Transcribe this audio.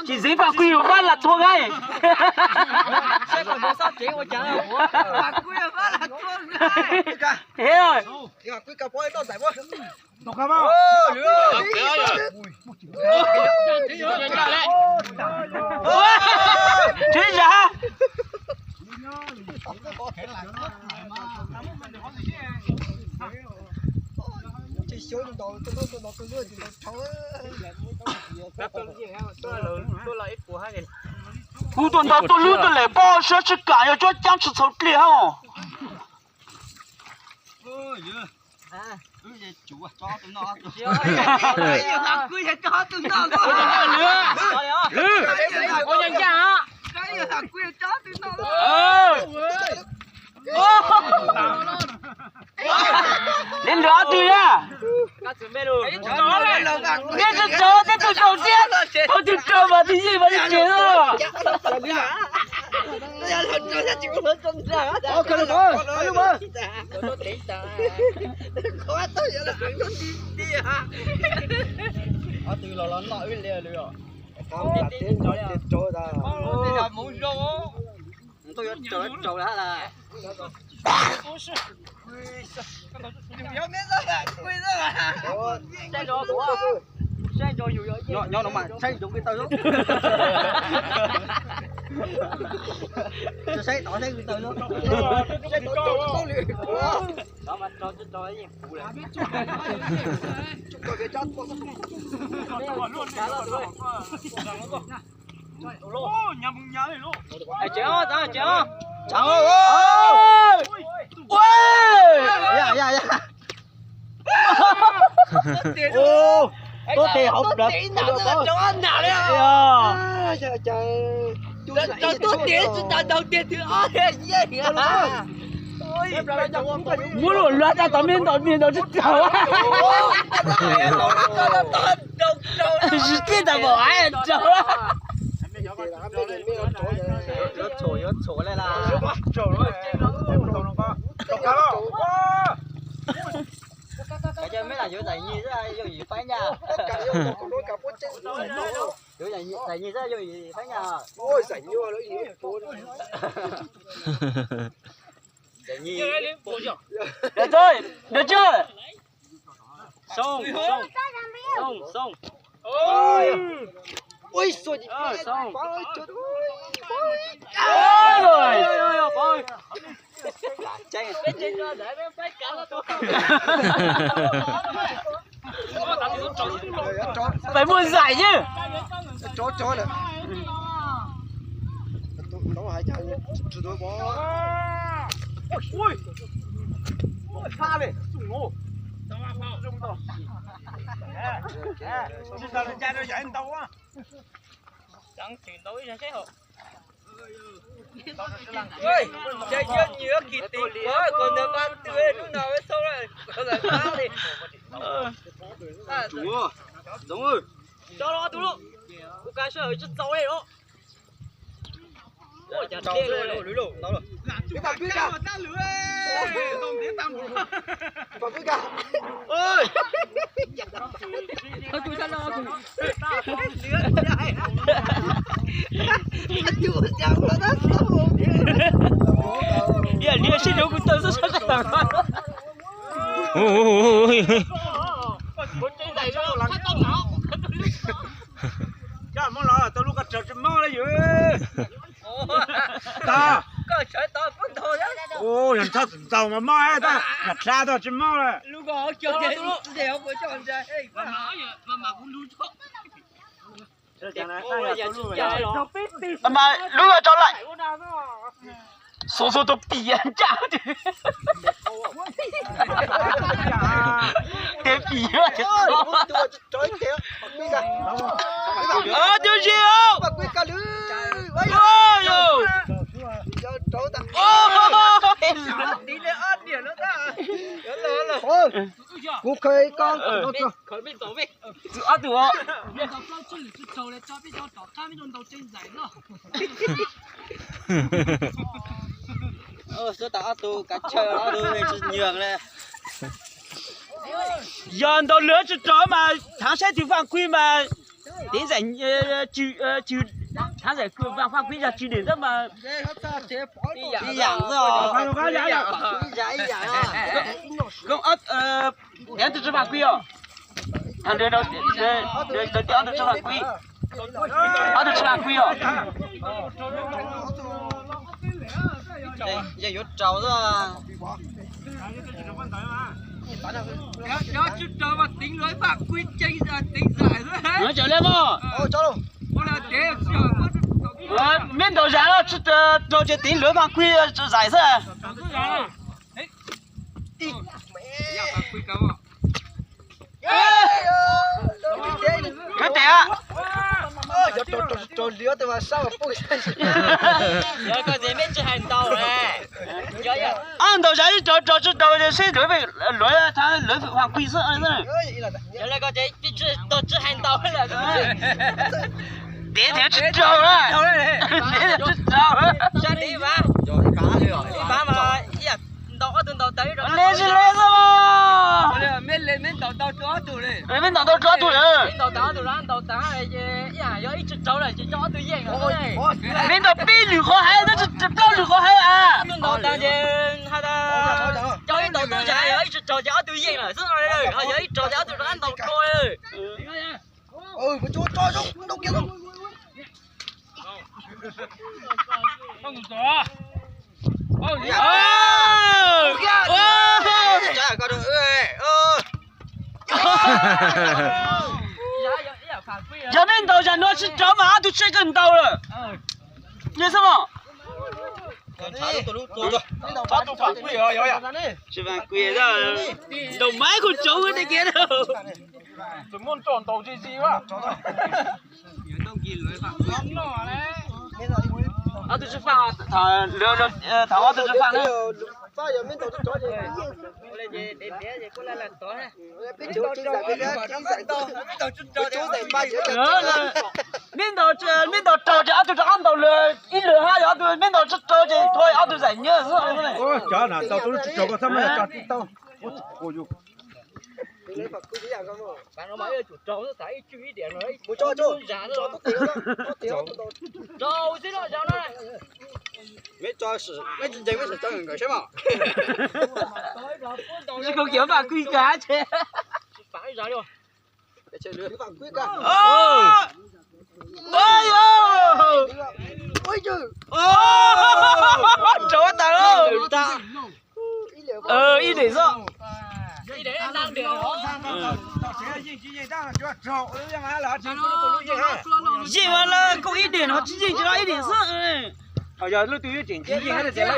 Tsis ntxeev Vam Kwj yog Vaj Lam Thua nqaij. Tib zav. Kuv tuaj nrog tuaj lub tuaj lawm pob sab tsis kam yog tsob caab tsis txhaum dlej hab. Neb lwm ob tug na. Neb tsis tsaus, neb tsis tsaus thiab. Thaum twg tsaus mas twb yeej mas twb tsev no. Ob tug los los noj wb li lawm os. Ntuj yuav tsaus tsaus lawm lawm. Nyob no mas saib ntsoov kwv taw xwb. Saib tod saib kwv taw xwb. Tod mas tso tso yeej puv lawm. Tsev os, tsev os. Tuab tes hauv plawv. Tuab tes tsis tas ntaus tes twg ob. Muab luam luag tag tom me ntaus me ntaus tsis tau. Tsis tij tas npaum hais tsaug. Yuav txhuam yuav txhuam li las. Cov me lam yuav zaim nyig xwb yooj yim faib nyaj. Yuav zaim nyig xwb yooj yim faib nyaj. Zaim nyig. Được chưa? Được chưa? Xông, xông, xông, xông. Ôi, xông. Ôi, ôi, ôi, ôi. Phải mua giải chứ. Tso tso lawm. Tau hais cas tsis tau pom. Ui, ui. Tha li, sum no. Tsis tau li cas rau yam ntau. Tseem ntau ib zag seb hauv. Ces yog nyiam kis tis kuv kom nws nqa twg lub no xauj lawm, kom lawv pab li. Tso los tus lauj, kuv kav sij hawm tsis txaus li lauj. Ua li sib nrau kuv taw xwb sab sab tag. Coj mob los tau lub koj tsaws tsis mob li yus. Tag. Yog ntshav txaus mas mob, yam dlha tau tsis mob li. Mas lub no tso lawm. Xo xo tus pim ncaj. Tes pim. Tus zis. Kuv khaws koj. Ob tug. Xwb tas ob tug kav chaw ob tug tsis nyiam li. Yog ntaus lwm tsis rov mas thaav saib tus Vaj Kuib mas tiv Cw, cw, thab zam Vaj Paj Kuib yog cw dim tab mas. Tias ob tug tsis Vaj Kuib os. Tias ob tug tsis Vaj Kuib. Ob tug tsis Vaj Kuib os. Yeej yuav raus xwb. Tsis raus li mas. Meb ntaus zam los tsis raus ces teev luav Vaj Kuib zais xwb. Khav tes. Ntaus zam ib raus raus tsis raus seb luav, luav Vaj Kuib xwb. Tias tsis raus, tias tsis raus. Le tsis le xwb. Meb ntaus tau rau ob tug lawm. Meb ntaus peb lwm qhov haiv, plaub lwm qhov haiv a. Coj ib tug tub zam, yog ib tug raug ces ob tug yeej lawm xwb, ho yog ib tug raug ces ob tug rov qab ntaus dua. Yog nej ntaus zam no tsis raug mas ob tug tseem kawg ntaus lawm. Yog xwb mas. Tsis Vaj Kuib, ntaus mas kuj tsoov dej kiag. Ob tug tsis Vaj, thaum ob tug tsis Vaj na. Meb ntaus, meb ntaus raug ces ob tug rov qab ntaus lwm ib lwm hab, yog ob tug meb ntaus tsis raug ces thua ob tug zam nyiaj xwb. Cov no tau tub tsis raug koj txhob muab tso tsis tau. Meb tso, meb tsis ntseeg meb sim tso nkawd seb mas. Tsis kho kiag Vaj Kuib kag ces. Raug tas lawm. Ib dim xwb. Yeej mas lawm, koj ib dim no tsis yeej, tsis no ib dim xwb. Yog leej twg yeej tseem tsis yeej, ib dim.